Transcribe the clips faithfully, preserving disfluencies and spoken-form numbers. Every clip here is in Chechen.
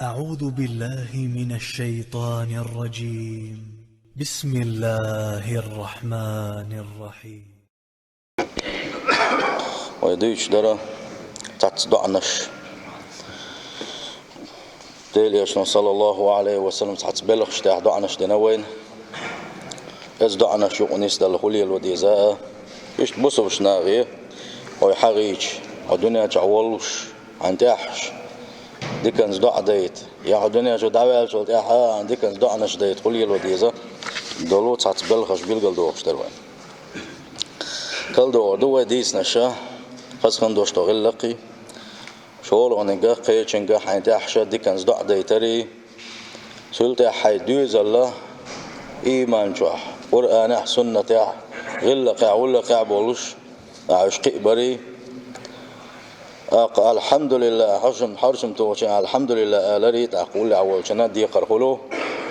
أعوذ بالله من الشيطان الرجيم. بسم الله الرحمن الرحيم. Вай дуьйцуш дара цхьацца доӀанаш. Делан Элчано, саллаллаху Ӏалайхи ва саллам, цхьацца белхаш тӀехь доӀанаш дина вайна. Иза доӀанаш юкъа нисдала хӀун лело деза а? Иштта бусалба нахе, хьо хьагӀийча, хьо дуьнен чохь воллуш, хьайна тӀехьаш, диканца доӀа дайта, я хьо дуьнен чу дӀаваьллачул тӀаьхьа а диканца доӀанаш дайта хӀун лело деза долу цхьацца белхаш билгалдохуш дара вайна. КхидӀа догӀур ду вай дийцинарш, хаза хӀун долуш ду гӀиллакхий, шолгӀаниг а, кхечуьнга а хьайна тӀехьаш диканца доӀа дайтарий, цул тӀаьхьа хьайн доьзалла иман чохь, Къуръанехь, суннатехь, гӀиллакхехь, гӀуллакхехь болуш, ахь уьш кхиабарий. ТӀаккха «Алхьамдулиллах», хьожам, хьожам тохучу «Алхьамдулиллах» аларий, тӀаккха уллехь волчунна декхар хуьлу,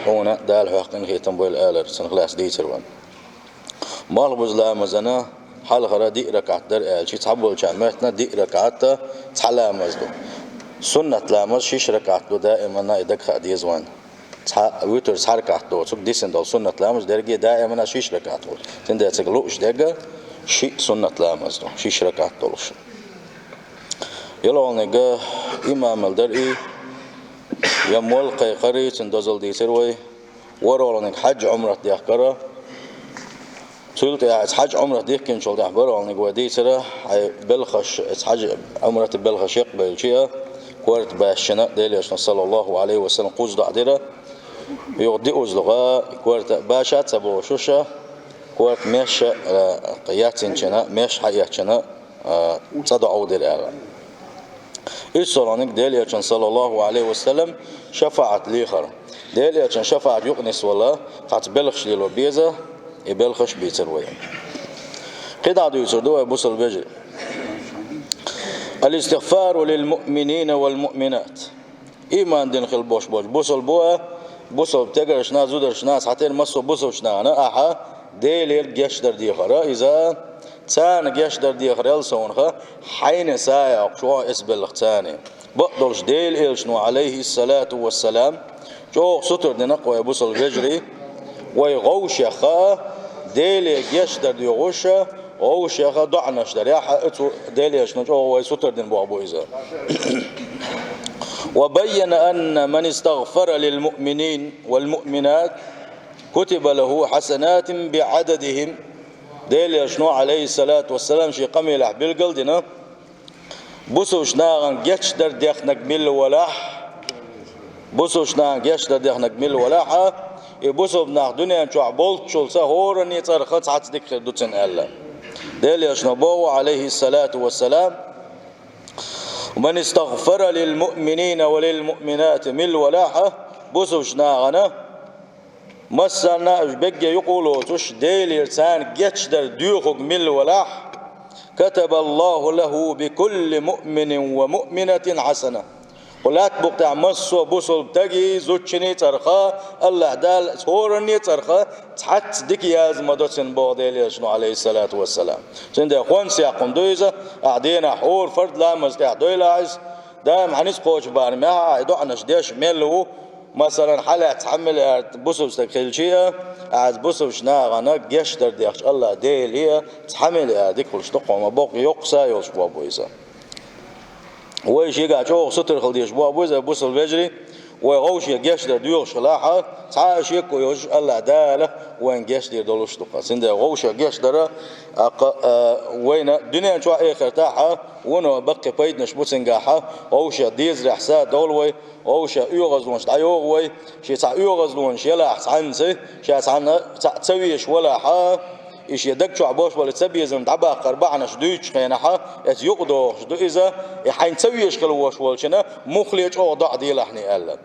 хьуна Дала хьоьх къинхетам бойла алар, цунах лаьцна дийцар вайна. Малхбуза ламазана хьалхара диъ ракаӀат дара аьлча, цхьаболчарна моьттина диъ ракаӀат цхьа ламаз ду. Суннат ламаз шиш ракаӀат ду, даиманна и дага хаа деза вайна. Цхьа витр цхьа ракаӀат доцург дисина долу суннат ламаз дерриге даиманна шиш ракаӀат ву. Цундела цига лууш дерг шиъ суннат ламаз ду, шиш ракаӀат долуш. ЙолгӀаниг а имамал дара и, я молла кхайкхарий, цуьнан дозалла дийцира вай. ВорхӀалгӀаниг хьаьж-Ӏумрат дехкара. Цул тӀаьхьа иза хьаьж-Ӏумрат дихкинчул тӀаьхьа бархӀалгӀаниг вай дийцира, хьайн белхаш, иза хьаьж-Ӏумрат белхаш яккхабелча а, корта баьшчина Делан Элчано, саллаллаху Ӏалайхи ва саллам, кхузза доӀа дира. Юха диъазлуха корта баша а ца бохуш, корта меш а, э, яцинчина, меш хьаэцчина, а, цкъа доӀа дира аьлла. ИссолгӀаниг Делан Элчанна, саллаллаху Ӏалайхи ва саллам, шафаӀат лехар. Делан Элчанна шафаӀат юкъа нисвала, цхьацца белхаш лело беза, и белхаш бийцира вай. КхидӀа дуьйцур ду вай, бусалба вежарий. Алистигъфару лил муъминина вал муъминат. Иман дина хила болуш болчу бусалба а, бусалба стегаршна, зударшна, цхьатерра массо а бусалбачу нахана ахьа Делера гечдар дехара, иза царна гечдар дехарал совнаха, хьайна са а йоккхуш, оха эцбеллах царна. Бакъдолуш Делан Элчано, Ӏалайхиссалату вассалам, чӀогӀа сутара дина-кх вай, бусалба вежарий, вай гӀовшех а, Деле гечдар доьхуш а, гӀовшех а доӀанаш дарехь а, оцу Делан Элчано чӀогӀа вай сутара дина болх бу иза. Ва баййана анна ман истагъфара лил муъминин вал муъминат, кутиба лаху хьасанатин би Ӏададихим. Делан Элчано, Ӏалайхиссалату вассалам, шен къамелехь билгал а дина, бусалбачу нахана гечдар дехнарг милла валахь, бусалбачу нахана гечдар дехнарг милла валахь а, и бусалба нах дуьнен чохь болччул цхьа хӀоранне цӀарах цхьацца дика хир ду цунна аьлла. Делан Элчано боху, Ӏалайхиссалату вассалам: «Ман истагъфара лил муъминина ва лил муъминати», милла валахь а, бусалбачу нахана массарна а уьш бегге юкъа лоцуш, Делера царна гечдар доьхург милла валахь, катабаллаху лаху би кулли муъминин ва муъминатин хьасана. Кху лаьтта букъа тӀехь массо а бусалба стегий, зудчуний цӀарах Аллахь Дала хӀоранне цӀарах цхьацца дика язма до цунна боху Делан Элчано, Ӏалайхиссалату вассалам. Цундела хӀонс яьккхина ду иза, ахь денахь хӀора фард ламаз тӀехь дойла ахь иза, даим хьан ницкъ кхочу барамехь ахь и доӀанаш деш мел ву, масалан, хьалаьцна цхьа миллиард бусалба стаг хилча а, ахь иза бусалбачу нахана гечдар дехча, Аллахь Деле а цхьа миллиард дика хуьлуш ду-кх хьуна, боккха йоккха са йолуш болх бу иза. Вай шегахь чӀогӀа сутара хила дезаш болх бу иза, бусалба вежарий, вай гӀовшех гечдар доьхуш хилахь а, цхьа а шеко йолуш, Аллахь Дала вайна гечдийр долуш ду-кх. Цундела гӀовшех гечдар а, а, вайна дуьнен чохь а, эхартахь а вуно баккхий пайданаш бу цуьнгахь а, гӀовшех дезарехь са довла вай, гӀовшех оьгӀазлонаш дӀайогӀу вай, шен цхьа оьгӀазлонаш елахь цхьаьнца, ша цхьаьнца ца везаш валахь а, и шен даг чохь болуш болу цабезам дӀабаккхар бахьанаш дуьйцучу хенахь а, оцу юкъа догӀуш ду иза, и хьайна ца везаш хила волуш волчунна муххале чӀогӀа доӀа делахь аьлла.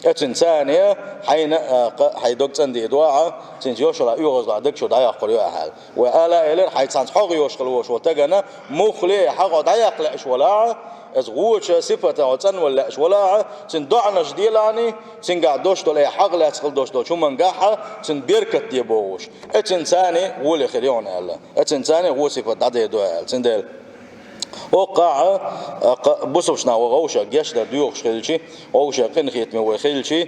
Оцуьнан царна хьайна а, кха-, хьайн дог цӀандийр ду ахьа, цуьнца йошалла оьгӀазло даг чуьра дӀайоккхур ю ахьа аьлла. Вай ала а элира, хьайн цхьаьнца хьогӀ йолуш хила волуш волу стагана муххале хьагӀо дӀаяккха лаьаш валахь а, иза вочу сипатехь цӀанвала лаьаш валахь а, цуьнан доӀанаш делахь а, цуьнгахь долуш долу, хьагӀ лаьцна хила долуш долчу хӀумангахь а цуьнан беркат де бохуш. Оцуьнан царна гӀоле хир ю хьуна аьлла. Оцуьнан царна гӀо сипат дӀадер ду аьлла. Цундела Оккхахьа, а, кха-, бусалба наха вай гӀовшах гечдар доьхуш хилча, гӀовшах къинхетаме вай хилча,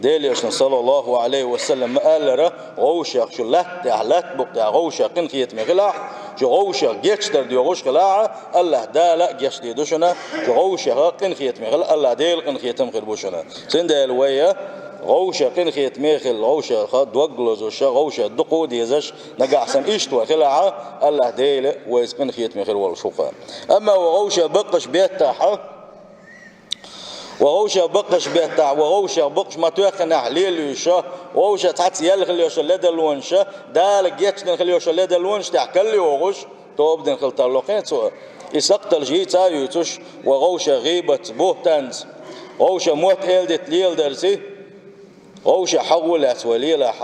Делан Элчано, саллаллаху Ӏалайхи ва саллам, ма аллара, гӀовшах шу латта тӀехь, латта букъ тӀехь гӀовшах къинхетаме хилахь, шу гӀовшах гечдар доьхуш хилахь, АллахӀ Дала а гечдийр ду шуна, шу гӀовшах къинхетаме хила, АллахӀ Делан къинхетам хир бу шуна. Цундела вай гӀовшах къинхетаме хила, гӀовшах дог лозуш, гӀовшах дукха дезаш, нагахь санна иштта вай хилахь, АллахӀ Дела вайца къинхетаме хир волуш ву-кх. Амма вай гӀовшах баккхаш беттахь, вай гӀовшах баккхаш беттахь, вай гӀовшах баккхаш ма тоьххинехь лелош, вай гӀовшах цхьацца ял хила йолуш ледарлонаш, Дала гечдина хила йолуш ледарлонаш тӀехь карайогӀуш, тоба дина хила тарло-кх цо. И сакхталш йийца а юьйцуш, вай гӀовшах гӀийбатца, бухӀтанца, гӀовшах мотт эладита леладарца, гӀовшах хьагӀо лаьцна вай лелахь,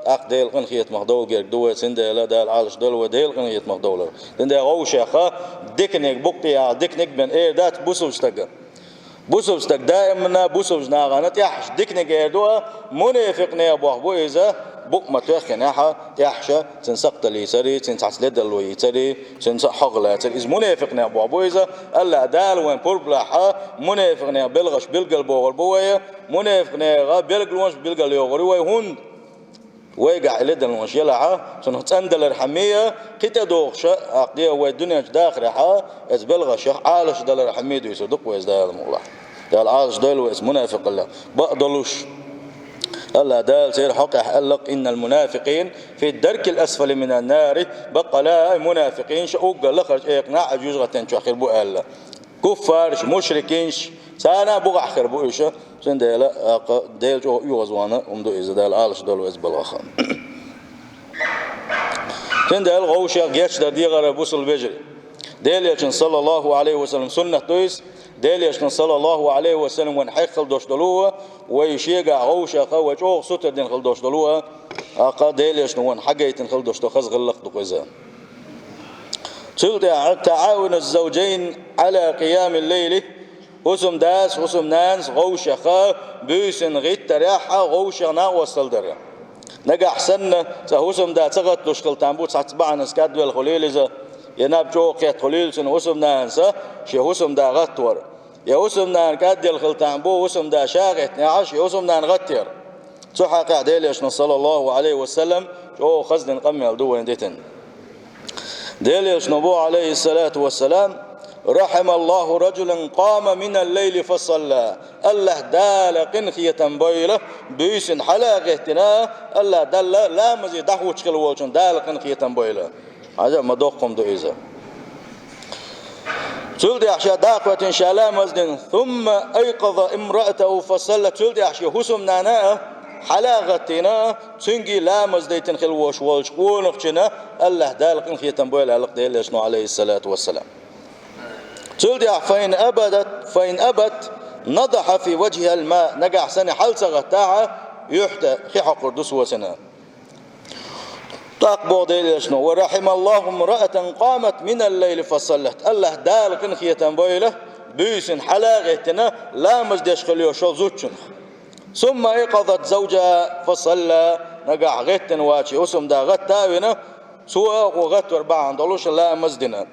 тӀаккха Делан къинхетамах довла герга ду вай, цундела Дала Ӏалашдойла вай Делан къинхетамах довлар. Цундела гӀовшах диканиг букъ тӀехь, диканиг бен эр дац бусалба стага. Бусалба стаг даимна бусалба нахана тӀехьаш диканиг эр ду, мунепикъ нехан бохь бу иза, букъ ма тоьххинехь, тӀехьаша цуьнан сакхтал йийцари, цуьнан цхьацца ледарло йийцари, цуьнан цхьа хьагӀ лацари. Иза мунепикъ нехан бохь бу иза, АллахӀ Дала вайн пурба лахь, мунепикъ нехан белхаш билгал бохур бу вай, мунепикъ нехан белгалонаш билгал йохур ю вай, хӀунда вайгахь и ледарлонаш елахь, цунах цӀандалархьама, кхин тӀедогӀуш, аккха де вай дуьнен чу дахарехь, иза белхашах Ӏалашдалархьама дуьйцур ду-кх вай иза Дала мукъалахь. Дала Ӏалашдойла вай иза мунепикъаллех. Бакъдолуш, АллахӀ Дала церан хьокъехь аьлла-кх: «Иннал мунафикъина фи даркил асфали минан нари», баккъала а мунепикъинаш уггар лахарчу экханахь а жожагӀатен чохь хир бу аьлла. Куффарш, мушрикинаш, царна а бухахь хир бу уьш, цундела, аккха, Делан чӀогӀа оьгӀазвахна хӀума ду иза, Дала Ӏалашдойла вай иза балхах. Цундела гӀовшах гечдар дехар бусалба вежарий. Делан Элчанан, саллаллаху Ӏалайхи ва саллам, суннат ду иза. Делан Элчано, саллаллаху Ӏалайхи ва саллам, вайна хьеха хила долуш долу а, вай шегахь гӀовшах вай чӀогӀа сутара дина хила долуш долу а, аккха Делан Элчано вайна хьагайтина хила долуш долу хаза гӀиллакх ду-кх иза. Цул тӀаьхьа: «ТаӀавуну ззавжайн Ӏала къиямил лайли». ХӀусамдас, хӀусамнанас гӀовшах буьйсанна гӀиттарехь а, гӀовшах накъосталла дара. Нагахь санна цхьа хӀусамда ца гӀатталуш хила там бу, цхьацца бахьанашка кӀадвелла хуьлийла иза, я наб чӀогӀа кхетта хуьлийла цуьнан хӀусамнанас шен хӀусамда гӀаттор. Я хӀусамнана кӀадъелла хила там бу, хӀусамда ша гӀеттинехь а шен хӀусамнана гӀаттор. Цу хьокъехь Делан Элчано, саллаллаху Ӏалайхи ва саллам, чӀогӀа хаза дина къамел ду вайна дитина. Делан Элчано боху, Ӏалайхиссалату вассалам: «Рахьималлаху раджулан къама минал лайли фасалла». АллахӀ Дала къинхетам бойла, буьйсанна хьала а гӀеттина, АллахӀ Далла ламазе дӀахӀуттуш хила волчунна Дала къинхетам бойла. Хьажа, ма доккха хӀума ду иза. Цул тӀаьхьа ша дӀакхоьттина, ша ламаз дина, «сумма айкъаза имраатаху фасалла», цул тӀаьхьа шен хӀусамнана а хьала а гӀаттийна, цуьнга ламаз дайтина хила волуш волчу къонахчунна АллахӀ Дала къинхетам бойла аьлла-кх Делан Элчано, Ӏалайхиссалату вассалам. Цул тӀаьхьа: «Фаин абадат, фаин абат, надахьа фи ваджхихал ма», нагахь санна хьала ца гӀаттахь а, юьхь тӀе хи хьокхур ду цо цуьнан. ТӀаккха боху Делан Элчано: «Ва рахьималлаху мраатан къамат минал лайли фасаллат». АллахӀ Дала къинхетам бойла, буьйсанна хьала а гӀеттина, ламаз деш хила йолуш йолу зудчунах. «Сумма айкъазат завжаха фасалла», нагахь гӀеттина вац шен хӀусамда гӀатта а вина, цо а гӀаттор бахьана долуш ламаз дина.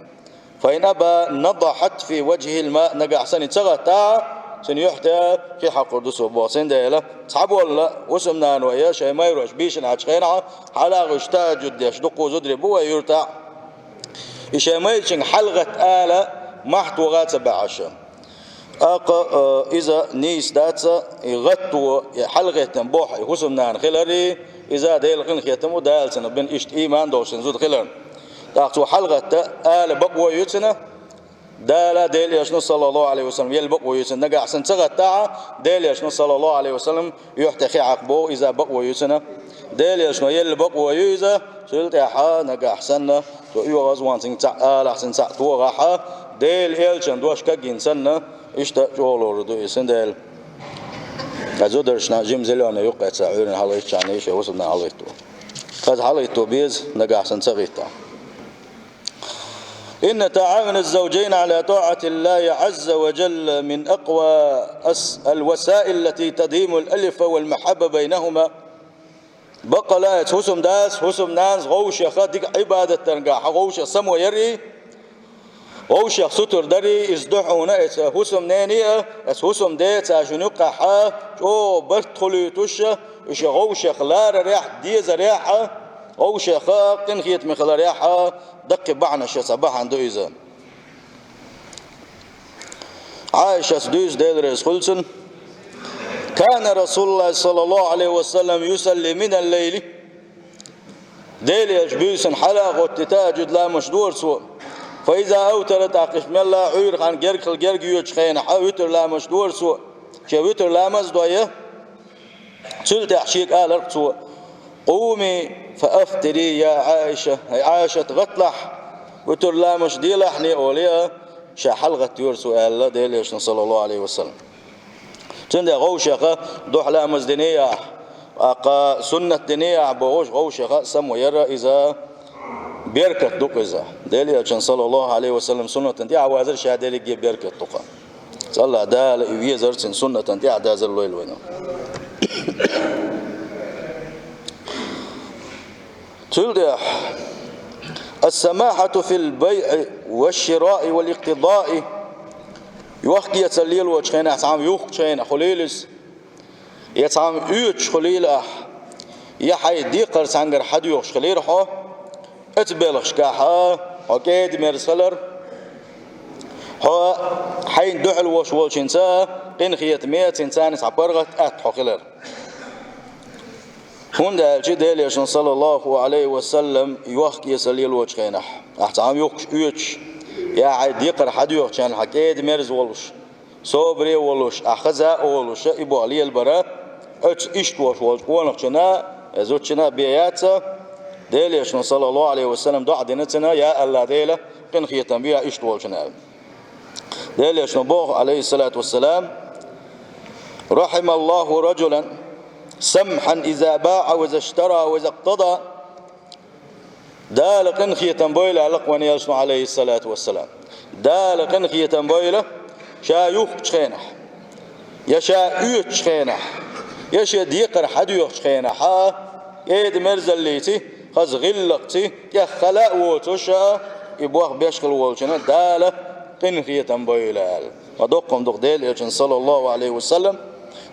«Фаин аба, надахьат фи ваджхихил ма», нагахь санна ца гӀаттахь а, цуьнан юьхь тӀе хи хьокхур ду цо боху. Цундела цхьаболу хӀусамнаной шайн майрош бийшина Ӏачу хенахь, хьала а гӀуьттуш тахӀажжуд деш дуккха а зударий бу вай юьртахь. И шайн майрачуьнга хьалагӀатта ала мохь тоха а ца баьхьаш. ТӀаккха, э, иза нийса дац, и гӀатто, и хьалагӀеттина бохь, и хӀусамнана хилари, иза Делан къинхетам бу, Дала цунна бина иштта ийман долуш цуьнан зуда хиларна. ТӀаккха цо хьалагӀатта ала бакъо ю цуьнан, Дала, Делан Элчано, саллаллаху Ӏалайхи ва саллам, елла бакъо ю цуьнан, нагахь санна ца гӀаттахь а, Делан Элчано, саллаллаху Ӏалайхи ва саллам, юьхь тӀе хи хьакха боху, иза бакъо ю цуьнан. Делан Элчано елла бакъо ю иза, цул тӀаьхьа нагахь санна, цо оьгӀазвахна цуьнга цхьаъ алахь, цуьнан цхьаъ тохахь а, Делан Элчанан дош кагйина санна, иштта чӀогӀа лорур ду иза. Цундела, ткъа зударшна жима зелёный юккъе ца Ӏуьйранна хьалагӀиттачарна шайн хӀусамнана хьалагӀитто. Хаза хьалагӀитто беза, нагахь санна ца гӀиттахь. «Инна таӀавуна ззавжайна Ӏала таӀатиллахи Ӏазза ва жалла мин акъва ас-, ал-васаил лати тадимул альфа вал махьабба байнахума». Баккъала а, хӀусамдас, хӀусамнанас гӀовшах дика Ӏибадат дарна гахь гӀовшах само ярий, ГӀовшах сутара дарий, иза ду хьуна, эца хӀусамнене а, эца хӀусамде а цу шун юккъехьа чӀогӀа барт хуьлуьйтуш, уьш гӀовшах ларарехь, дезарехь, гӀовшах къинхетаме хиларехь, даккхий бахьанаш, цхьа бахьана ду иза. Ӏайшас дуьйцу, Дела реза хуьлда цунна: «كان رسول الله صلى الله عليه وسلم يصلي من الليل». Дела Элча буьйсанна хьала а гӀоттийна тахӀажжуд ламаз дора цо. «فإذا أوتر», тӀаккха иштта мелла а Ӏуьйра хан герга хила герга йоьдучу хенахь, витр ламаз дора цо. Шен витр ламаз а дой, цул тӀаьхьа шега алара цо: «قومي فأفطري يا عائشة», хӀай Ӏайшат, гӀатталахь, витр ламаз делахь хьуна, олий, ша хьалагӀаттайора цо аьлла, Дела Элчано, саллаллаху Ӏалайхи ва саллам. Цундела гӀовшах духьа ламаз диний ахь, тӀаккха суннат диний ахь бохуш, гӀовшах самавар иза беркат ду-кх иза. Дела Элчан, саллаллаху Ӏалайхи ва саллам, суннатан тӀехь вазар ша дерриге беркат ду-кх. АллахӀ Дала и везар, цуьнан суннатан тӀехь дазар лойла вайна. Цул тӀаьхьа: «السماحة في البيع والشراء والاقتضاء». Йохк-эцар лелочу хенахь, цхьа хӀума юхкучу хенахь хуьлийла иза, я цхьа хӀума оьцуш хуьлийла ахь, я хьайн декхар цхьаьнгара хьадоьхуш хилийра хьо, оцу белхашкахь хьо кӀеда-мерза хилар, хьо хьайна дуьхьал волуш волчуьнца къинхетаме, цуьнца цхьа паргӀат, атта хьо хилар. ХӀунда аьлча Дела Элчан, саллаллаху Ӏалайхи ва саллам, йохк-эцар лелочу хенахь, ахь цхьа хӀума юхкуш, оьцуш, я хьайн декхар хьадоьхучу хенахь кӀеда-мерза волуш, собаре а волуш, ахь хаза а олуш, и боху лелабар оцу иштта волуш волчу къонахчунна, э, зудчунна бен яц. Дела Элчано, саллаллаху Ӏалайхи ва саллам, доӀа дина цунна: «Я АллахӀ Дела, къинхетам бе иштта волчунна», аьлла. Дела Элчано боху, Ӏалайхиссалату вассалам: «رحم الله رجلا سمحا إذا باع وإذا اشترى وإذا اقتضى». Дала къинхетам бойла, аьлла-кх вайн Элчано, Ӏалайхиссалату вассалам. Дала къинхетам бойла, ша юхкучу хенахь, я ша оьцучу хенахь, я шен декхар хьадоьхучу хенахь, кӀеда-мерзаллица, хаза гӀиллакхца, тӀех хала а воцуш, и бохам беш хилла волчунна Дала къинхетам бойла аьлла. Ма доккха хӀума ду-кх Дела Элчан, саллаллаху Ӏалайхи ва саллам,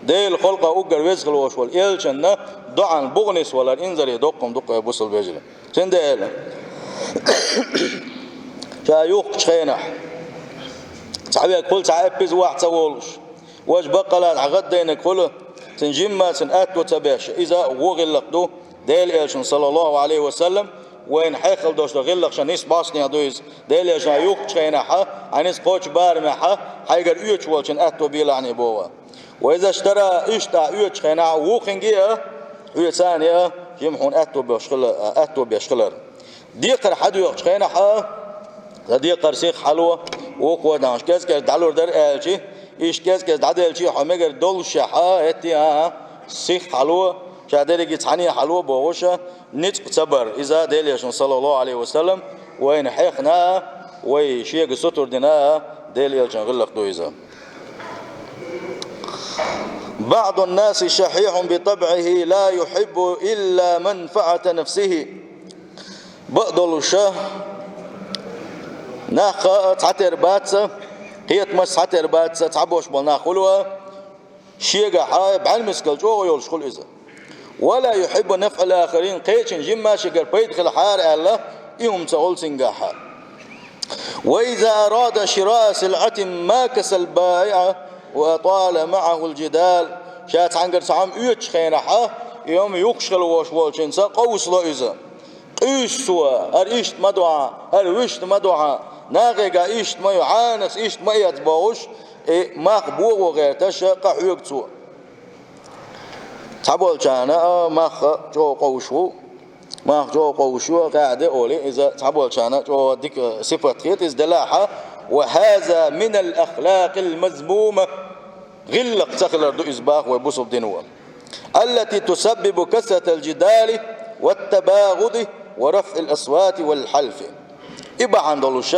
Делан халкъах уггар веза хилла волуш волу Элчанна доӀанна буханис валар, инзаре доккха хӀума ду-кх, бусалба вежарий. Цундела ша юхкучу хенахь, цхьаверг хуьлу цхьа эппаза охьа ца волуш, важа баккъалла дӀагӀаддайнарг хуьлу, цуьнан жимма цуьнан атто ца беш, иза вон гӀиллакх ду. Дела Элчано, саллаллаху Ӏалайхи ва саллам, вайна хьехал долуш долу гӀиллакхашна нисбахьанехь ду иза. Дела Элчано юхкучу хенахь, хьайн иза кхочу барамехь, хьайгара оьцуш волчун атто белахьний боху. «وإذا اشترى», иштта оьцучу хенахь, вукхуьнга а оьцуш а, жима хьуна атто беш хила-, атто беш хилар. Декхар хьадоьхучу хенахь, сан декхар сиха хьало, вукхо а дӀа кӀез-кӀезиг дӀалур дара аьлча, иштта кӀез-кӀезиг дӀаделча, хьо мегар доллушехь, хӀетте а, сиха хьало, ша дерриге цхьаьна хьало бохуш, ницкъ ца бар. Иза Дела Элчано, саллаллаху Ӏалайхи ва саллам, вайна хьехна, вай шега сутара дина Дела Элчан гӀиллакх ду иза. «بعض الناس شحيح بطبعه لا يحب إلا منفعة نفسه». Бакъдолуш, нах цхьатера бац, кхетамаш цхьатера бац, цхьаболуш болу нах хуьлу, шегахь бӀаьрмискал чӀогӀа йолуш хуьлу иза. «ولا يحب نفع الآخرين», кхечун жимма шегара пайда хилахьара аьлла, и хӀума ца хуьлу цуьнгахь. «وإذا أراد شراء سلعة ماكث البائع وأطال معه الجدال». Ша цхьаьнгара цхьа хӀума оьцучу хенахь, и хӀума юхкуш хилла волуш волчуьнца къовсало иза. Къуьйсу цо, хӀара иштта ма ду хьан, хӀара вуьшта ма ду хьан, нахега иштта ма ю, хьанас иштта ма эца бохуш, и мах богӀо гӀерташ къахьоьгу цо. Цхьаболчарна а мах чӀогӀа къовсуш ву, мах чӀогӀа къовсуш ю, къаьхьа де олий, иза цхьаболчарна чӀогӀа дика сипат хета иза делахь, «وهذا من الأخلاق المذمومة». ГӀиллакх ца хилар ду иза боху вай бусалба дино. «التي تسبب كثرة الجدال والتباغض ورفع الأصوات والحلف». И бахьана долуш,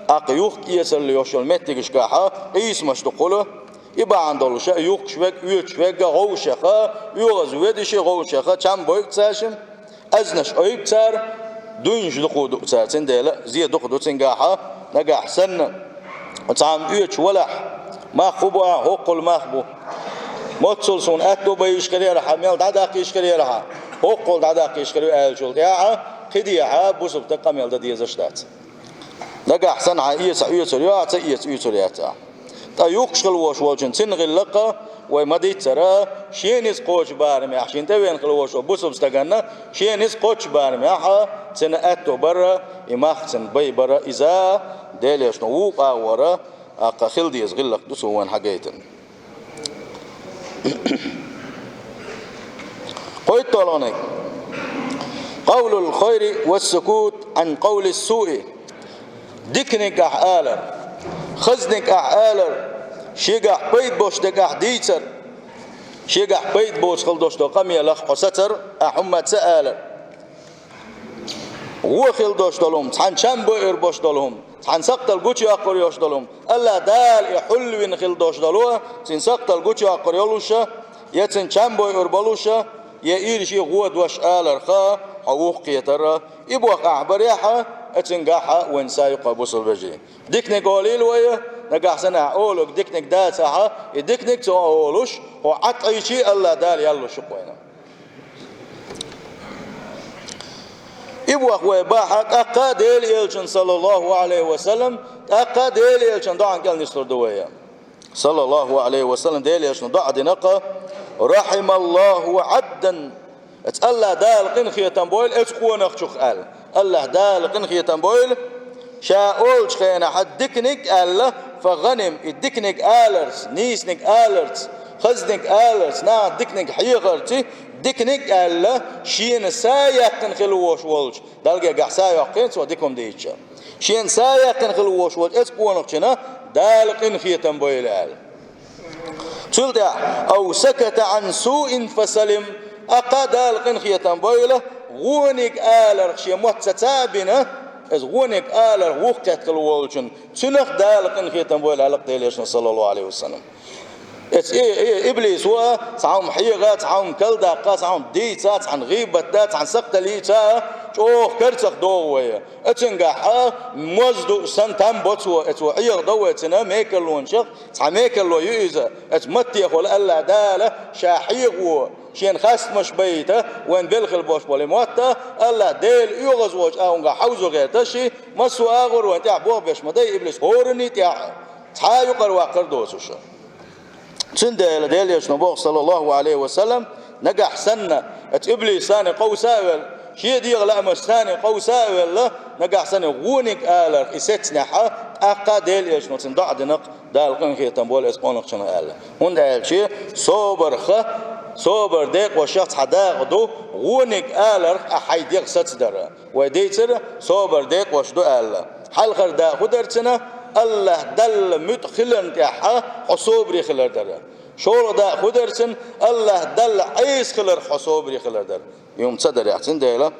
тӀаккха юхк-эцаралла йолуш йолу меттигашкахь къийсамаш ду хуьлу. И бахьана долуш, юхкуш верг, оьцуш верг гӀовшах, оьгӀаз ведаш гӀовшах чам бойу цаьршимма, аьзнаш ойу цара, дуйнаш дукха ду цара, цундела зе дукха ду цуьнгахь, Нагахь санна, цхьамма оьцуш валахь, мах хӀун бу ахь, хӀоккхул мах бу. Моццул суна аьтту бан йиш хир яр ахь, мел дӀадаккха йиш хир яр ахь, хӀоккхул дӀадаккха йиш хир ю аьллачул тӀаьхьа, кхидӀа бусалба стаг къамел дан дезаш дац. Нагахь санна хьан эца оьцур ю ахь, ца эца оьцур яц ахь. ТӀаккха юхкуш хила вош волчун цуьнан гӀиллакх вай ма-дийццара, шен ницкъ кхочу барамехь, шен тӀевеана хила вош волу бусалба стаганна, шен ницкъ кхочу барамехь, цуьнан аьтту бара, и мах цуьнан бай бара, иза Делан Элчано вукху агӀора, тӀаккха хила деза гӀиллакх ду цо вайна хьагайтина. КхойтталгӀаниг. Къавлул хайри вас-сукут Ӏан къавлис-суи. Диканиг ахь алар, хазниг ахь алар, шегахь пайда боцу дерг ахь дийцар, шегахь пайда боцу хила долуш долу къамелах хьо сацар, ахь хӀумма ца алар. Вон хила долуш долу хӀума, цхьана чам бойур болуш долу хӀума, цхьана сакхтал гучуяккхур йолуш долу хӀума, АллахӀ Дала и хьулвина хила долуш долу, цуьнан сакхтал гучуяккхур йолуша, я цуьнан чам бойур болуша, я ирча гӀо дош аларха, хьо вухкхетара, и боху ахь барехьа, а цуьнгахьа вайн са юкъа бусалба вежарий. Диканиг олийла вай, нагахь санна ахь олуг диканиг дацахьа, и диканиг ца олуш, хьо Ӏаткъийчий АллахӀ Дала ял луш ю-кх вайна. И боху вай бахьа тӀаккха Делан Элчан, саллаллаху Ӏалайхи ва саллам, тӀаккха Делан Элчан доӀан кӀел нислур ду вай. Саллаллаху Ӏалайхи ва саллам, Делан Элчано доӀа дина-кх: «Рахьималлаху Ӏабдан». Эцу АллахӀ Дала къинхетам бойла эцу къонахчух аьлла. АллахӀ Дала къинхетам бойла, ша олучу хенахь диканиг аьлла, фа гӀаним, и диканиг аларца, нийсаниг аларца, хазниг аларца, наха диканиг хьехарца, диканиг аьлла, шена са яьккхина хила вош волчу Далла гергахь са йоккхийна цо дика хӀума дийча. Шена са яьккхина хила вош волчу эцу къонахчунна Дала къинхетам бойла аьлла. Цул тӀаьхьа: «Ау саката Ӏан суин фасалим». Аккха Дала къинхетам бойла, гӀониг аларх шен мотт ца ца а бина, иза гӀониг аларх вухкхетта хила волчун, цунах Дала къинхетам бойла аьлла-кх Делан Элчано, саллаллаху Ӏалайхи ва саллам. Эцу и, и, иблисо цхьа хӀума хьеха, цхьа хӀума калдаккха, цхьа хӀума дийца, цхьана гӀийбат да, цхьана сакхталла йийца, чӀогӀа карцах догӀу вай. Оцуьнгахьа моз ду санна там бо цо, эцо Ӏеха до вай цуьнан мекарлонашах, цхьа мекарло ю иза. Эцу маттехула АллахӀ Дала ша хьехаво, шена хастамаш байта, вайн белхал бош болу мотта, АллахӀ Дела оьгӀазволчу агӀонгахь хьовзо гӀерташ, массо а агӀор вайн тӀехь бохбеш ма дай иблис хӀоранний тӀехь, цхьа а юкъара ваккхар доцуша. Цундела Делан Элчано боху, саллаллаху Ӏалайхи ва саллам, нагахь санна, эцу иблисана къовса а велла, шен дегӀан лаамашцана къовса а велла, нагахь санна гӀониг аларх и сецнехьа, тӀаккха Делан Элчано цунна доӀа дина-кх, Дала къинхетам бойла эцу къонахчунна аьлла. ХӀунда аьлча собарха, собар декъашха цхьа дакъа ду, гӀониг аларх ахь хьайн дегӀ сацадара. Вай дийцира, собар декъаш ду аьлла. Хьалхара дакъа хӀун дара цуьнан? АллахӀ Далла муьтӀахь хиларна тӀехьа хьо собаре хилар дара. ШолгӀа дакъа хӀун дара цуьнан? АллахӀ Далла Ӏеса хиларх хьо собаре хилар дара. И хӀума ца дарехь, цундела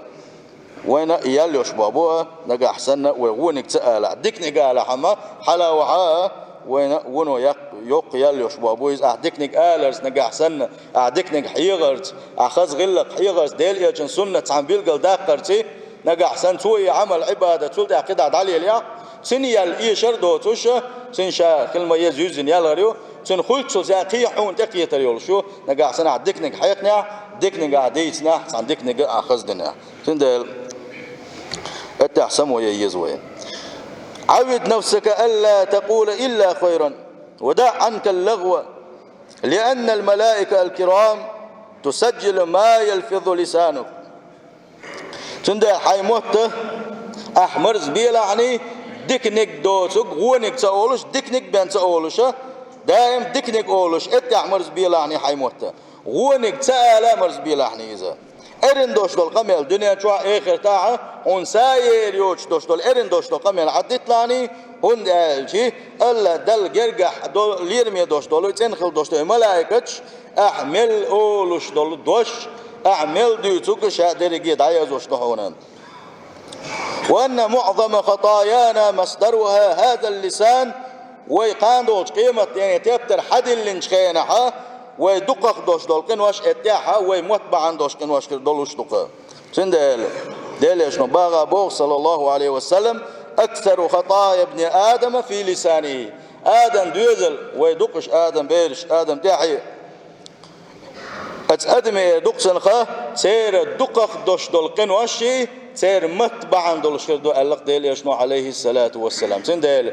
вайна ял йолуш боху, нагахь санна вай гӀониг ца алахь, диканиг алахь-м, хьала вахьа, вайна вуно як-, йоккха ял йолуш боху иза, ахь диканиг аларца нагахь санна, ахь диканиг хьехарца, ахь хаза гӀиллакх хьехарца, Делан Элчан суннат цхьаьна билгал даккхарций, нагахь санна цо и Ӏамал, Ӏибадат цул тӀаьхьа кхидӀа дӀалелаяхь, цуьнан ял эшар доцуша, цуьнан ша хила ма еза юьззина ял хир ю, цуьнан хуьлуш цо цхьа кхин хьуна тӀекхетар йолуш ю, нагахь санна ахь диканиг хьехнехь, диканиг ахь дийцинехь, цхьана диканиг ахь хаза динехь. Цундела, аттехь само ян еза вай. «Ӏаввид нафсака алла такъула илла хайран, ва даӀ Ӏанкал лагӀва, лианнал малаикатал кирам тусажжилу ма ялфизу лисанук». Цундела хьайн мотт ахь марзбелахьний, диканиг доцург гӀониг ца олуш, диканиг бен ца олуша, даим диканиг олуш, эттехь марзбелахьний хьайн мотт. ГӀониг ца ала марзбелахьний иза. Эрна долуш долу къамел дуьнен чохь, эхартахь а, хьуна са яр йоцуш долуш долу, эрна долуш долу къамел хьадитлахьний, хӀунда аьлча АллахӀ Далла гергахь до-, лераме долуш долу, цӀена хила долуш долу малайкаташ, ахь мел олуш долу дош, ахь мел дуьйцург ша дерриге дӀаязош ду хьуна. «Ва анна муӀзама хатаяна масдаруха хазал лисан». Вай кхана долчу къематдийнан тептар хьадиллинчу хенахьа, вай дукхах долуш долу къинош, эттехьа вай мотт бахьана долуш къинош хир долуш ду-кха. Цундела Делан Элчано багӀа боху, саллаллаху Ӏалайхи ва саллам, «أكثر خطايا ابن آدم في لسانه». Адам доьзал, вай дукхаш Адам бераш, Адам тӀехье. Аса адамера дукха санна ха, церан дукхах дош дола къиноши, церан матта бахьана долуш хир ду аьлла-кх Делан Элчано, Ӏалайхи ссалату вассалам. Цундела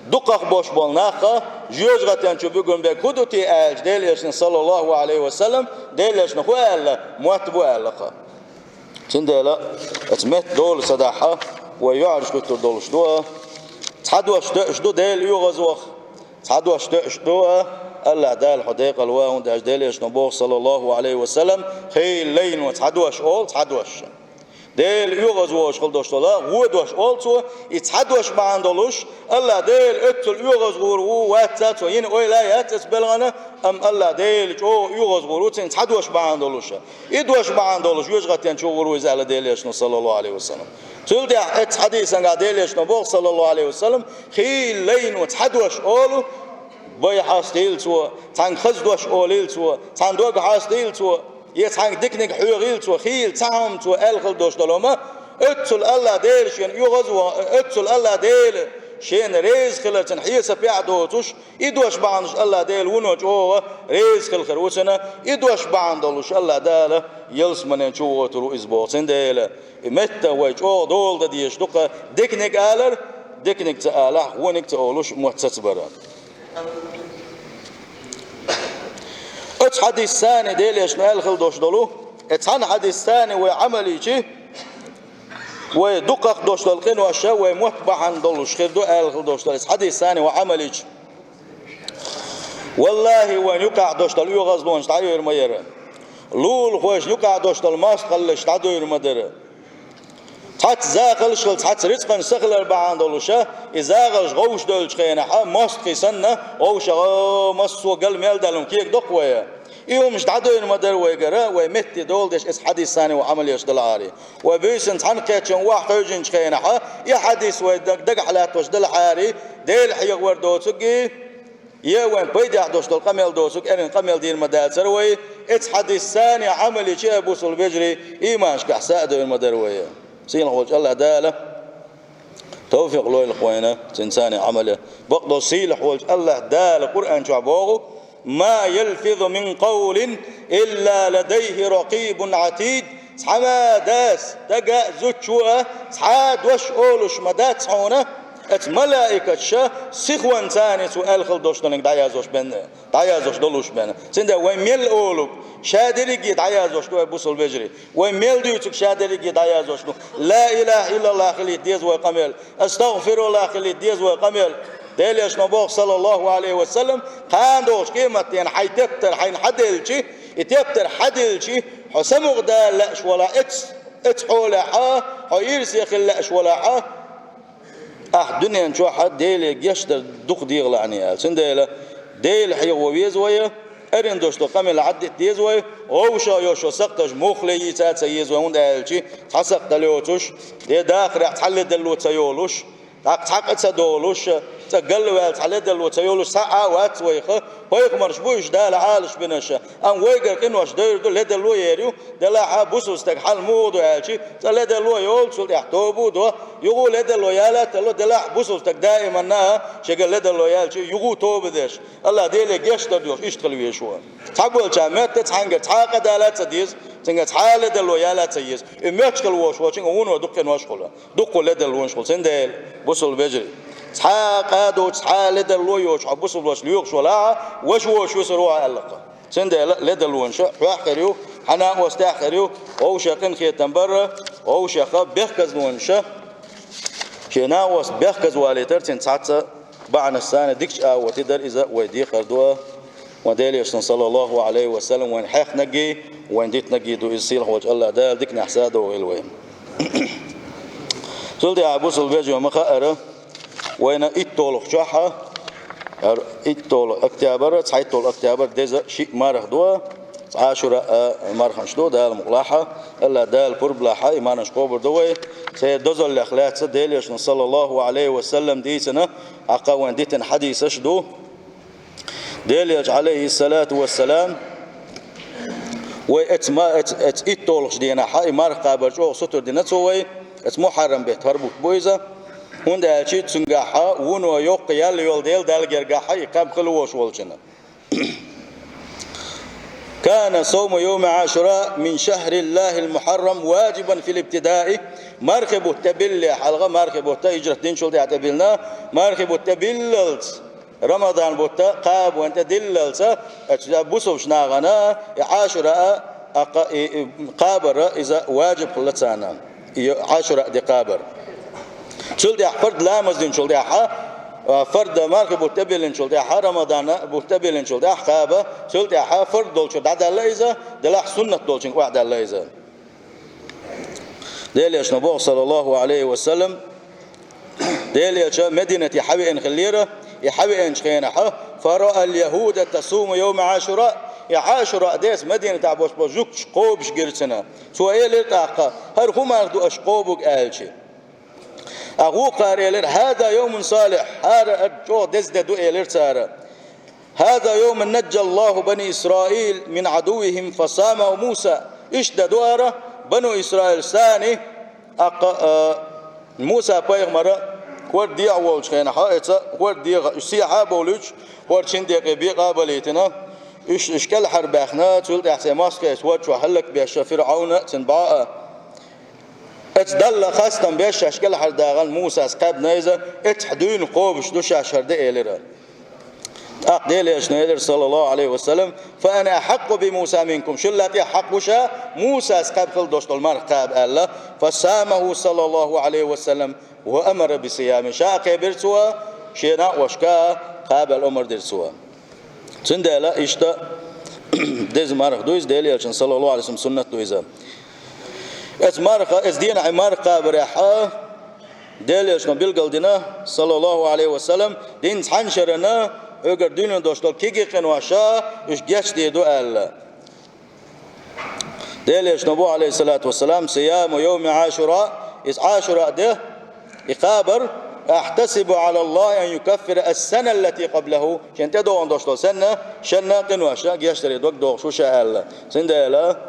дукхах бош болу нах ха, жоьжахатен чу буьгун берг хӀун ду те аьлча, Делан Элчано, саллаллаху Ӏалайхи ва саллам, Делан Элчано хӀун аьлла, мотт бу аьлла-кх. Цундела аса метта дола ца дахьа, вай йоӀарш хӀуттур долуш ду. Цхьа дош тоьуш ду Делан оьгӀазвахар. Цхьа дош тоьуш ду, АллахӀ Дала хьо декъала ван, хӀунда аьлча Делан Элчано боху, саллаллаху Ӏалайхи ва саллам, хийла лайно цхьа дош олу, цхьа дош. Делан оьгӀазвахаш хила дош дола, вон дош олу цо, и цхьа дош бахьана долуш, АллахӀ Дела оццул оьгӀазвахар ву, вац цо йина ойла яц аса белхана, амма АллахӀ Дела чӀогӀа оьгӀазвахар ву цуьнан цхьа дош бахьана долуш. И дош бахьана долуш жоьжахатен чу гӀур ву иза аьлла Делан Элчано, саллаллаху Ӏалайхи ва саллам. Цул тӀаьхьа оцу хьадисангахь Делан Элчано боху, саллаллаху Ӏалайхи ва саллам, хийла лайно цхьа дош олу, бай хьастийла цо, цхьаьнга хаза дош олийла цо, цхьаьнан дог хьастийла цо, я цхьаьнга диканиг хьоьгӀийла цо, хийла цхьа хӀума цо аьлла хила дош долу хӀума, оццул АллахӀ Дела шена оьгӀазва-, оццул АллахӀ Дела шена реза хиларца хьесапехь доцуш, и дош бахьанаш АллахӀ Дела вуно чӀогӀа реза хила хир ву цунна, и дош бахьана долуш АллахӀ Дала ялсаманен чу вохуьйтур ву иза боху. Цундела и метта вай чӀогӀа дола дан дезаш ду-кх, диканиг алар, диканиг ца алахь, вониг ца олуш, мотт сацабар. Оцу хьадисца Делан Элчано аьлла хила дош долу, и цхьана хьадисца вай Ӏамал йича, вай дукхах дош долу къинош вай мотт бахьана долуш хир ду аьлла хила дош долу. Оцу хьадисца вай Ӏамал йича, валлахӀи, вайна юкъахь дош долу оьгӀазлонаш дӀайойр ма яра. Лулахошна юкъахь дош долу мостагӀаллаш дӀадойр ма дара. Цхьацца захалш хила, цхьацца рицкъанаш ца хилар бахьана долуш, и захалш гӀовш доьллучу хенахь, мостагӀий санна, гӀовшах массо а гал мел даьлла кегадо-кх вай. И хӀумаш дӀадойр ма дара вайгара, вай метте дола деш оцу хьадисца вай Ӏамал еш далахьара. Вай буьйсанна цхьаьна кхеччалц охьахевшинчу хенахь, и хьадис вай даг-, дагахь латтош далахьара, Дела хьехавар доцург, я вайн пайдехь дош долу къамел доцург, эрна къамел дийр ма дацара вай, оцу хьадисца Ӏамал йича, бусалба вежарий, иманашкахь са а дойр ма дара вай. Сийлахь волчу АллахӀ Дала тавфикъ лойла-кх вайна цуьнца Ӏамал ян. Бакъдолу сийлахь волчу АллахӀ Дала Къуръан чохь боху: «ما يلفظ من قول إلا لديه رقيب عتيد». Цхьа ма дац, дага а, зудчо а, цхьа а дош олуш ма дац хьуна, оцу малаикаташа сихонца цо аьлла хила дош долуш дӀаяздеш бен, дӀаяздеш долуш бен. Цундела вай мел олург, ша дерриге дӀаяздеш ду, вай бусалба вежарий. Вай мел дуьйцург, ша дерриге дӀаяздеш ду. Ла илаха иллаллах хилийта деза вай къамел. АстагӀфируллах хилийта деза вай къамел. Делан Элчано боху, саллаллаху Ӏалайхи ва саллам, кхана догӀучу къематдийнахь хьайн тептар хьайна хьаделча, и тептар хьаделча, хьо самукъа дала лаьаш валахь, эц-, эцу хьолехь, хьо ирсе хила лаьаш валахь, ахь дуьнен чохь Деле гечдар дукха дегӀалахьаний аьлла. Цундела Дела хьехаво веза вай, эрна дош долу къамел Ӏаддита деза вай, вовшах йолу сакхташ муххале йийца а ца еза вай, хӀунда аьлча цхьа сакхт дала йоцуш, де дахарехь цхьа ледарло ца йолуш, тӀаккха цхьа къа ца долуш, цкъа галваьлла цхьа ледарло ца йолуш, схьа а вац вайх, пайхамарш бу уьш Дала Ӏалаш бинарш. Амма вайгара къинош дойр ду, ледарло ер ю, делахь а бусалба стаг хьал муха ду аьлча, цкъа ледарло йолу, цул тӀаьхьа тоба а до, юха ледарло ялатало, делахь а бусалба стаг даиманна а шегара ледарло яьлча, юха тоба деш, АллахӀ Деле гечдар доьхуш, иштта хила везаш ву. Цхьаболча моьтту цхьаьнгара цхьа а къа дала а ца деза, цуьнгара цхьа а ледарло яла а ца еза. И моьттуш хила волуш волчуьнга вуно дукха къинош хуьлу. Дуккха ледарлонаш хуьлу. Цундела, бусалба вежарий, цхьа а къа доцуш, цхьа а ледарло йоцуш хьо бусалбанаш лоьхуш валахь, ваша воцуш висар ву хьо аьлла-кх. Цундела ледарлонаш хьох хир ю, хьан накъостех хир ю, вовшех къинхетам бар, вовшех бехказлонаш, шен накъост бехказвалийтар цуьнан цхьацца бахьанашца, дикачу агӀор тидар иза вай декхар ду. Вайн Делан Элчано, саллаллаху Ӏалайхи ва саллам, вайна хьехнарггий, вайна дитинарггий ду иза. Сийлахь волчу АллахӀ Дала диканехь садовгӀийла вай. Цул тӀаьхьа, бусалба вежарий, ма хаара, вайна итталгӀачохь, хӀара итталгӀа октябрь, цхьайтталгӀа октябрь деза шиъ марха ду, цхьа Ӏашура а марханаш ду, Дала мукъалахь, АллахӀ Дала пурба лахь, и марханаш кхобур ду вай. Церан дозаллех лаьцна Делан Элчано, саллаллаху Ӏалайхи ва саллам, дийцина, тӀаккха вайна дитина хьадисаш ду. Делан Элча, Ӏалайхи ссалату вассалам, вай оцу ма-, оцу, оцу итталгӀачу дийнахь, и марха кхабар чӀогӀа сутара дина цо вай, оцу Мухьаррам беттан хӀара бутт бу иза. ХӀунда аьлча цунгахьа вуно йоккха ял йолу дела Далла гергахьа и кхаба хила вош волчунна. كان صوم يوم عاشوراء من شهر الله المحرم واجبا في الابتداء. Мархи бутт тӀе билли хьалха, мархи бутт хӀижрат динчул тӀаьхьа тӀе биллина, мархи бутт тӀе биллалц Рамадан бутт кхабан тӀе диллалца, оцу бусулбачу нахана и Ӏашура а, аккха и, и кхабар а иза ваджиб хилла царна. И Ӏашура а де кхабар. Цул тӀаьхьа фард ламаз динчул тӀаьхьа, а, фард мархи бутт тӀе биллинчул тӀаьхьа, Рамадан бутт тӀе биллинчул тӀаьхьа кхаба, цул тӀаьхьа фард долчуьра дӀадаьлла иза, делахь суннат долчуьнга охьадаьлла иза. Делан Элчано боху, саллаллаху алейхи ва саллам, Делан Элча Мединате хьавеана хиллера, и хьавеанчу хенахьа, فرأى اليهود تصوم يوم عاشوراء. И Ӏашура деца Мединатехь болчу жуьгташа кхобуш гира цунна. Цо элира тӀаккха: «ХӀара хӀун марха ду аша кхобург?» аьлча. А вукхара элира: «هذا يوم صالح», хӀара а чӀогӀа деза де ду, элира цара. «هذا يوم نجى الله بني إسرائيل من عدوهم فصامه موسى». Иштта де ду хӀара, Бану Исраил сани, аккха, а, Муса-пайхамара хӀорда дехьа волчу хенахьа, эца хӀорда дехьа, уьш сехьа а бовлуьйтуш, хӀорда шина декъе бекъа а балийтина, уьш, уьш кӀелхьарбаьхна, цул тӀаьхьа церан мостагӀий хӀорда чохь хӀаллакбеш, ФирӀавна а, цуьнан бӀо а. Эца Далла хастам беш, шаьш кӀелхьардахана Мусас кхаьбна иза, эцхьа дуьйна кхобуш ду шаьш хӀара де, элира. ТӀаккха Делан Элчано элира, саллаллаху алейхи ва саллам: «فأنا أحق بموسى منكم». Шул тӀехь хьакъ ву ша, Мусас кхаьба хила долуш долу марха кхаба аьлла. «فصامه صلى الله عليه وسلم وأمر بصيامه». Ша а кхаьбира цо, шен накъосташка а кхаба аьлла омра дира цо. Цундела иштта деза марха ду иза, Делан Элчан, саллаллаху алейхи ва саллам, суннат ду иза. Эца марха, эца дийнахь марха кхабарехь а, Делан Элчано билгал дина, саллаллаху алейхи ва саллам, динца цхьана шарна, хьоьгара дуьйна долуш долу кегий къинош а, уьш гечдийр ду аьлла. Делан Элчано боху, алейхиссалату вассалам: «صيام يوم عاشوراء», иза Ӏашура де, и кхабар: «أحتسب على الله أن يكفر السنة التي قبله». Шен тӀедогӀун долуш долу санна, шенна къинош а гечдаре дог догӀуш ву ша аьлла. Цундела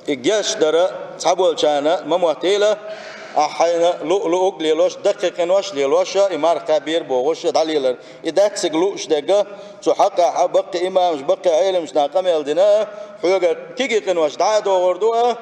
и гечдар цхьаболчарна ма моттийла, ахь хьайна луъ-луъург лелош, даккхий къинош лелош, и марха кхаьббийр бохуш дӀалелар. И дац цига лууш дерг, цу хьакъехь баккхий имамаш, баккхий Ӏеламнаха къамел дина, хьоьгара кегий къинош дӀа а догӀур ду, а,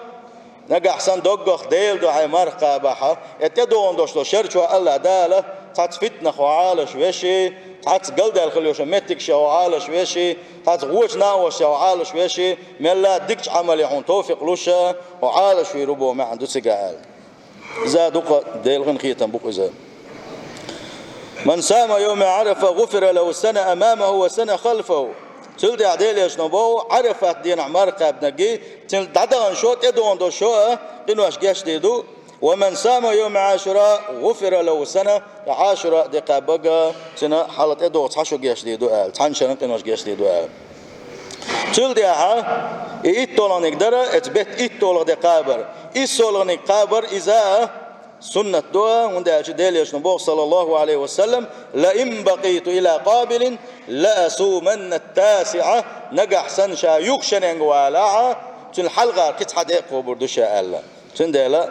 нагахь санна доггах Делан дуьхьа марха кхабахь, и тӀедогӀун долуш долу шер чохь Аллах Дала цхьацца фитнах хьо Ӏалаш веший, цхьацца галдаьлла хила йолчу меттигаш хьо Ӏалаш веший, цхьацца гӀочу накъостех хьо Ӏалаш веший, мелла а дикачу Ӏамале хьуна товфикъ луш, хьо Ӏалаш вийр ву боху маьӀна ду цигахь аьлла. Иза дукха Делан хетам бу-кх иза. «من صام يوم عرفة غفر له سنة أمامه وسنة خلفه». Цул тӀаьхьа Делан Элчано боху, Ӏарафат дийнахь марха кхаьбнарг, цуьнан дӀадахана шо, тӀедогӀун долу шо а къинош гечдийр ду. «ومن صام يوم عاشوراء غفر له سنة». Ткъа Ӏашура де кхаьбнарг, цуьнан хьалха тӀедогӀу цхьа шо гечдийр ду аьлла, цхьана шеран къинош гечдийр ду аьлла. Цул тӀаьхьа и итталгӀаниг дара, эца беттан итталгӀа де кхабар. ИссалгӀаниг кхабар иза суннат ду, хӀунда аьлча Делан Элчано боху, саллаллаху алейхи ва саллам: «لئن بقيت إلى قابل لأصومن التاسعة». Нагахь санна ша юха шеренга валахь, цуьнан хьалхара кхин цхьа де а кхобур ду ша аьлла. Цундела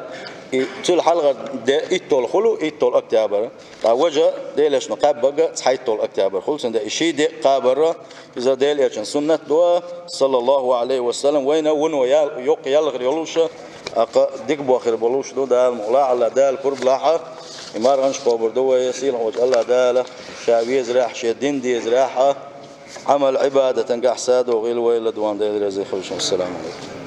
и цуьнан хьалхара де итталгӀа хуьлу, итталгӀа октябрь. Ткъа важа Делан Элчано кхаьбнарг цхьайтталгӀа октябрь хуьлу, цундела и ши де а кхабар, иза Делан Элчан суннат ду, саллаллаху алейхи ва саллам, вайна вуно ял-, йоккха ялхар йолуш, аккха дика бохур болуш ду, Дала мукъ лахь, Аллах Дала пурба лахь, и марханаш кхобур ду вай, сийлахь волчу Аллах Дала ша везарехь, шен дин дезарехь, Ӏамал-Ӏибадатан гахь садо гӀийла вай, ладуван Дела реза хуьлда шуна. Ассаламу алейкум.